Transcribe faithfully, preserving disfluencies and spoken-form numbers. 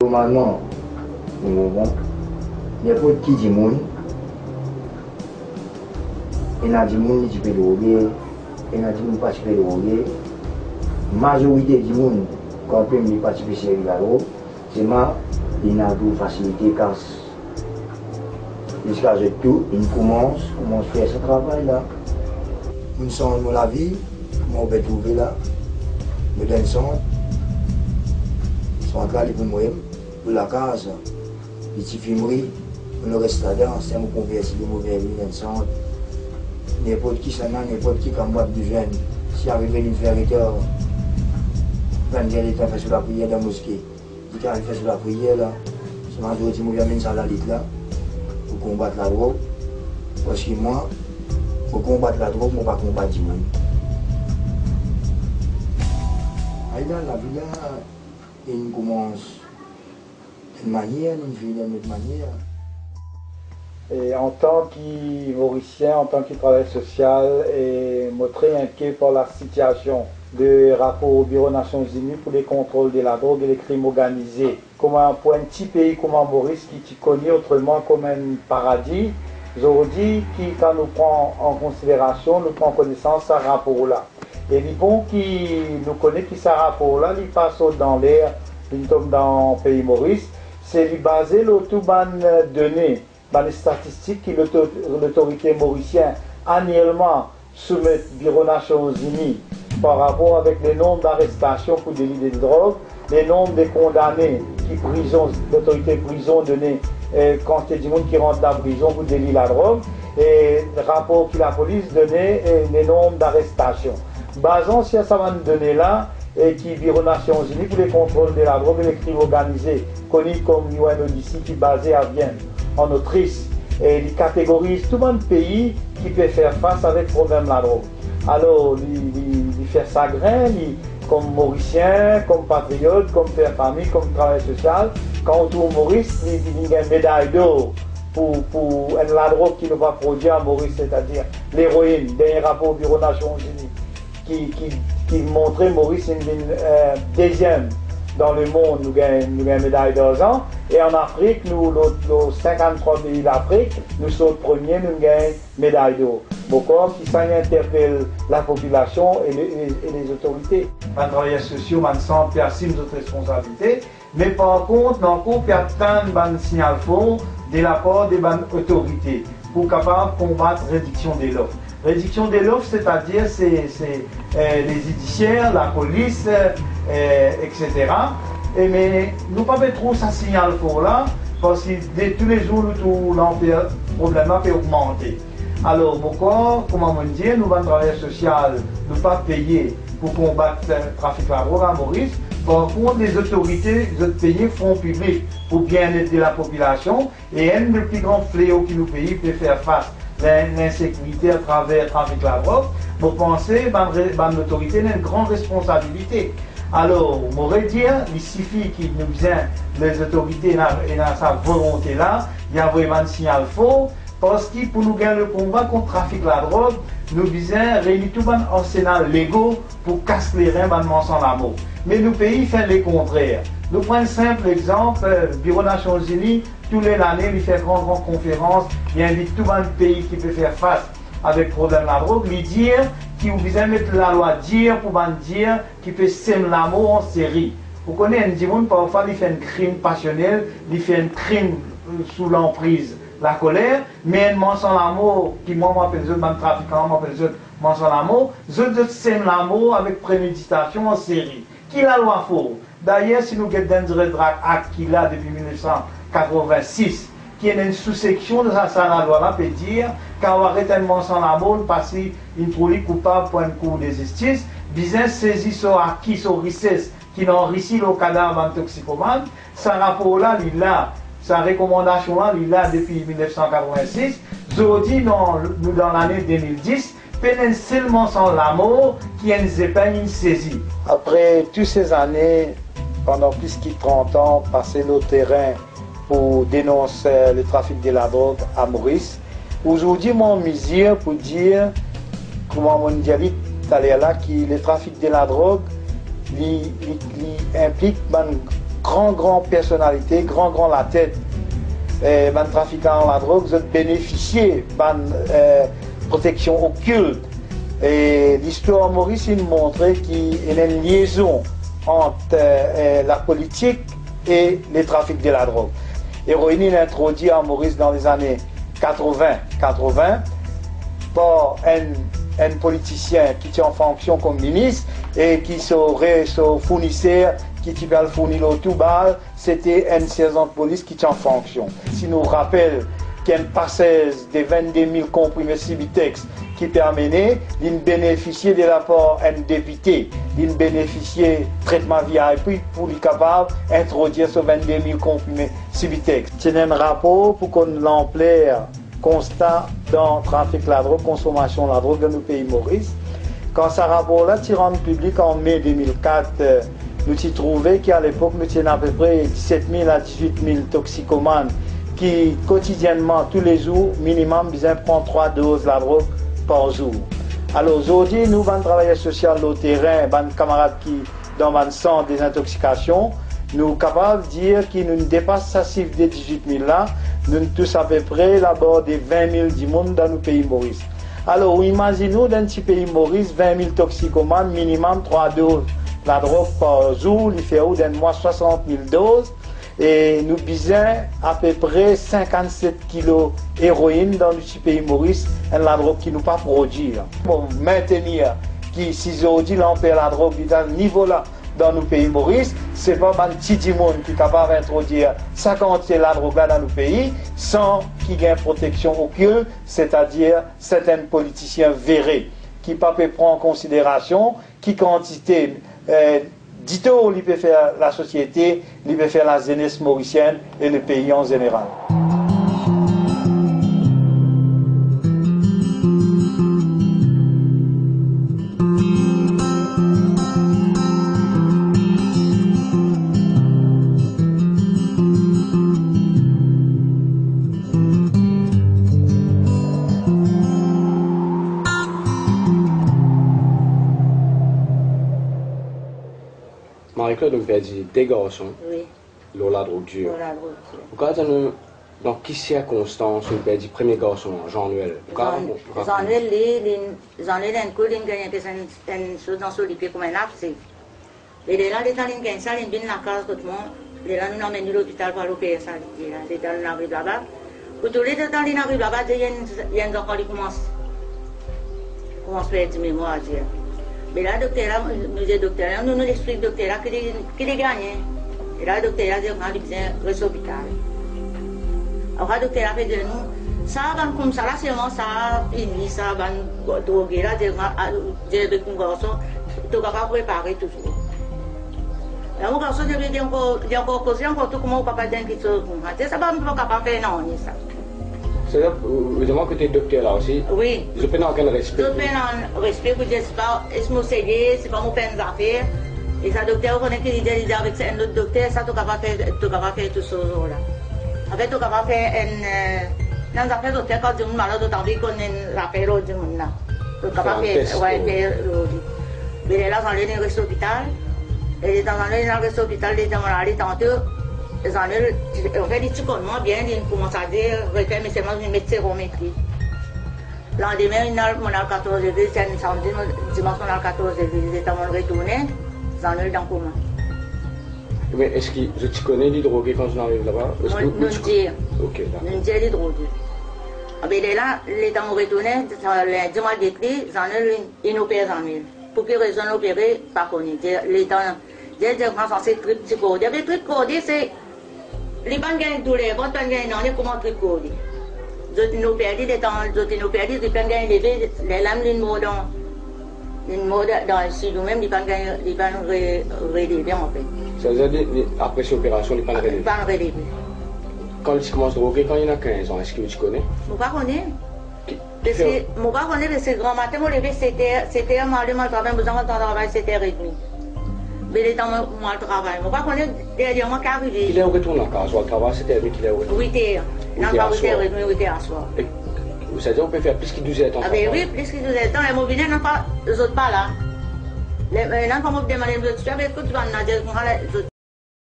Normalman, nou konpran, ninport ki dimoun, ena dimoun li ti pe droge, ena dimoun pa ti pe droge, mazorite dimoun, kanmem li pa ti pe servi ladrog, selman li ena tou fasilite kas. Ziska zot tou inn koumans, koumans fer sa travay la. Mo'nn sanz mo lavi, mo pe trouve la, mo dan enn sant. Sant la, li pou mwa, pou lakaz, li ti fimri, mo res ladan, si mo konverti, mo vinn vinn enn sant. Ninport kisannla, ninport ki kamwad bizin, si arive li fer retar, bann gagn letan fer so lapriyer dan moske. Li kapav fer so lapriyer la. Selman zot ti mo amenn sa lalit la pou konbat ladrog, parski mwa, mo konbat ladrog, mo pa konbat dimoun. Ala, lavi la inn koumans enn manier, inn fini enn lot manier. E antan ki Morisien, antan ki travayer sosial, e mo tre inkie par lasitiasion de rapor Biro Nasion Zini pou le kontrol de ladrog e le krim organize. Kouma pou enn ti pei kouma Moris ki ti koni otreman kouma enn paradi, zordi ki kan nou pran an konsiderasion, nou pran konesans sa rapor la. E li bon ki nou kone ki sa rapor la, li pa sot dan ler, li tom dan pei Moris, se li baze lor tou bann done, bann statistik ki loto-, lotorite morisien anielman soumet Biro Nasion Zini par rapor avek le nonb darestasion pou deli de drog, le nonb de kondane ki prizon, lotorite prizon done, eh, kantite dimoun ki rant dan prizon pou deli ladrog, e rapor ki lapolis done, e le nonb darestasion. Bazan sir sa bann done la, e ki Biro Nasion Zini pou le kontrol de ladrog e le krim organize, koni kom U N O D C, ki baze a Vienn, an Otris, e li kategoriz tou bann pei ki pe fer fas avek problem ladrog. Alor, li, li, li fer sagrin, li, kom Morisien, kom patriot, kom per fami, kom travayer sosial, kan ou trouv Moris, li, li vinn gagn meday dor pou, pou enn ladrog ki nou pa prodwir a Moris, setadir leroinn, dernie rapor Biro Nasion Zini ki, ki, ki montre Moris inn vinn, eh, deziem dan lemond, nou gagn, nou gagn meday darzan, e an Afrik, nou, lor, lor sinkanntrwa pei Lafrik, nou sort premie, nou gagn meday dor. Mo krwar ki sa inn interpel lapopilasion e le, e, e lezotorite. Bann travayer sosio, bann sant pe asim zot responsabilite, me par kont, nou ankor pe atann bann signal for de lapar de bann otorite pou kapav konbat rediksion de lof. Rediksion de lof, setadir se, se, eh, le zidisier, lapolis, eh, etsetera. E me nou pa pe trouv sa signal for la, parski de toulezour nou trouv lanper problem la pe ogmante. Alor, mo krwar, kouma mo'nn dir, nou bann travayer sosial, nou pa peye pou konbat, eh, trafik ladrog a Moris. Par kont, lezotorite, zot peye fon piblik pou bienet de lapopilasion, e enn de pli gran fleo ki nou pei pe fer fas, lin-, linsekirite atraver trafik ladrog, mo panse bann re-, bann lotorite ena enn gran responsabilite. Alor, mo redir, li sifi ki nou bizin, lezotorite ena, ena sa volonte la, li avoy bann signal for, parski pou nou gagn le konba kont trafik ladrog, nou bizin reyni tou bann arsenal lego pou kas lerin bann mansan lamor. Me nou pei fer lekontrer. Nou pran enn sinp lexanp, eh, Biro Nasion Zini, tou le lane, li fer gran, gran konferans, li invit tou bann pei ki pe fer fas avek problem ladrog, li dir ki ou bizin met lalwa dir pou bann dir ki pe sem lamor an seri. Ou kone enn dimoun, parfwa, li fer enn krim pasionel, li fer enn krim, eh, sou lanpriz lakoler, me enn mansan lamor, ki mwa, mo apel zot, bann trafikan, mo apel zot mansan lamor, zot, zot sem lamor avek premeditasion an seri. Ki lalwa for? Dayer, si nou get Dangerous Drug Act ki la depi mil nef san katrovin sis, ki ena enn souseksion de sa, sa lalwa la pe dir, kan ou aret enn mansan lamor, li pase, inn trouv li koupab pou enn kour de zistis, bizin sezi so aki, so rises ki inn anrisi lor kadav bann toksikomann. Sa rapor la, li la, sa rekomandasion la, li la depi mil nef san katrovin sis. Zordi, nou, nou dan lane de mil dis, pena enn sel mansan lamor ki enn zepeng inn sezi. Apre tou se zane, pandan plis ki trant an, pase lor terin pou denons, eh, le trafik de ladrog a Moris, ozordi, mo an mizir pou dir, kouma mo'nn dir li taler la, ki le trafik de ladrog, li, li, li inplik bann Gran, gran personalite, gran, gran latet, eh, bann trafikan ladrog, zot benefisie bann, eh, proteksion okilt. E listwar Moris inn montre ki ena enn liezon ant, eh, lapolitik e le trafik de ladrog. Eroin inn introdwir an Moris dan lezane katrovin, katrovin, par enn, enn politisien ki ti an fonksion kom minis e ki so re-, so fourniser ki ti pe al fourni lor tou bal, sete enn serzan polis ki ti an fonksion. Si nou rapel ki enn pasez de vennde mil konprime Subutex ki pe amene, li'nn benefisie de lapar enn depite, li'nn benefisie tretman V I P pou li kapav introdwir so vennde mil konprime Subutex. Ti ena enn rapor pou konn lanpler konsta dan trafik ladrog, konsomasion ladrog dan nou pei Moris. Kan sa rapor la ti rann piblik an me de mil kat, eh, nou ti trouve ki alepok nou ti ena apepre diset mil a diz-wit mil toksikomann ki kotidiennman, toulezour, minimem bizin pran trwa doz ladrog par zour. Alor, zordi, nou bann travayer sosial lor terin, bann kamarad ki dan bann sant dezintoksikasyon, nou kapav dir ki nou depas sa sif de diz-wit mil la, nou tous apepre labar de vin mil dimoun dan nou pei Moris. Alor, ou imazinn ou, dan enn ti pei Moris, vin mil toksikomann, minimem trwa doz ladrog par zour, li fer ou dan enn mwa swasant mil doz, e nou bizin apepre sinkannset kilo eroin dan nou ti pei Moris, enn ladrog ki nou pa prodwir. Pou mentenir ki si zordi lanper ladrog li dan nivo la dan nou pei Moris, se pa bann ti dimoun ki kapav introdwir sa kantite ladrog la dan nou pei san ki gagn proteksion okilt, setadir sertin politisien vere ki pa pe pran konsiderasyon ki kantite, eh, ditor li pe fer lasosiete, li pe fer lazenes morisienn e lepei an zeneral. Marie-Claude, nou perdi de garson. Wi. Lor ladrog dir. Lor ladrog dir. Ou kapav dir nou dan ki sirkonstans ou perdi premie garson la, Jean-Noël? Ou kapav Jean-, rakont? Jean-Noël, li, li, Jean-Noël enn kou, li'nn gagn enn, enn soz dan so lipie kouma enn abse. E lerla, letan li'nn gagn sa, li'nn vinn lakaz kot mwa, lerla nou'nn amenn li lopital pou al opere sa lipie la. Letan nou'nn ariv laba, pou tou le letan li'nn ariv laba, dir, li enn, li enn zanfan, li koumans, koumans perdi memwar, dir. Me la, dokter la, nou dir dokter la, nou, nou explik dokter la ki li, ki li gagne. E la, dokter la dir, "Ah, li bizin res lopital." Apre, dokter la pe dir nou, "Sa, bann koumsa la, selman sa, fini, sa, bann droge la, dir, ah, dir avek mo garson, to kapav prepare touzour." La mo garson, li, li ankor, li ankor koze, ankor tou, kouma ou papa dir enn kiksoz koumsa? Dir, "Sa pa, mo pa kapav fer nanye sa." Setadir, ou, ou, ou, kote dokter la osi, wi, zot pena okenn respe. Zot pena respe pou dir, se pa, eski mo serye, se pa mo fer enn zafer. E sa dokter, ou kone ki li dir, li dir avek enn lot dokter, sa to kapav fer, to kapav fer tou soz la. Anfet, to kapav fer enn, eh, enn zafer zot fer kan dimoun malad, zot anvi konn enn zafer lor dimoun la. Zot kapav fer, wi, fer lor li. Me lerla Jean-Noël inn res lopital. E letan Jean-Noël inn al res lopital, letan mo'nn ale tanto, Jean-Noël, anfet, li ti konn mwa bien, li koumans a dir, refer, me selman li met serom ete. Landime, inn al, mo'nn al katorz avril, ti enn samdi, dimans mo'nn al katorz avril, letan mo'nn retourne, Jean-Noël dan koma. Me eski zot ti kone li droge kan zot inn ariv laba? Eski... Non, nou, nou ti dir. Ok, dakor. Nou dir li droge. Abe, lerla, letan mo retourne, sa, lindi mo al get li, Jean-Noël, inn, inn oper Jean-Noël. Pou ki rezon opere, pa kone. Dir, letan, dir, dir, kouma sanse trip ti korde. Abe, trip korde, se, li pa'nn gagn douler vant, pa'nn gagn nanye, kouma trip korde? Zot inn oper li, letan zot inn oper li, li pa'nn gagn leve, lerla mem li'nn mor dan, li'nn mor dan, dan lesi, li mem, li pa'nn gagn, li pa'nn re-, releve, anfet. Savedir li, li, apre so operasion, li pa'nn releve? Li pa'nn releve. Kan li ti koumans droge, kan li ena kinz an, eski ou ti kone? Mo pa kone. Ki, ki fer? Paski mo pa kone, paski gramatin mo leve set er, set er, mo ale, mo al travay, mo bizin al travay set er edmi. Me letan mo, mo al travay, mo pa kone dernie mwa ki arive. Kiler ou retourn lakaz? Ou al travay set er edmi, kiler ou retourn? Wit er. Wit er aswar. Wit er edmi, wit er aswar. E, savedir ou pe fer plis ki douz er tan travay? Abe wi, plis ki douz er tan. E mo vini, enn fwa zot pa la. Le, enn fwa mo demande zot, "Zot kouma la, zot?"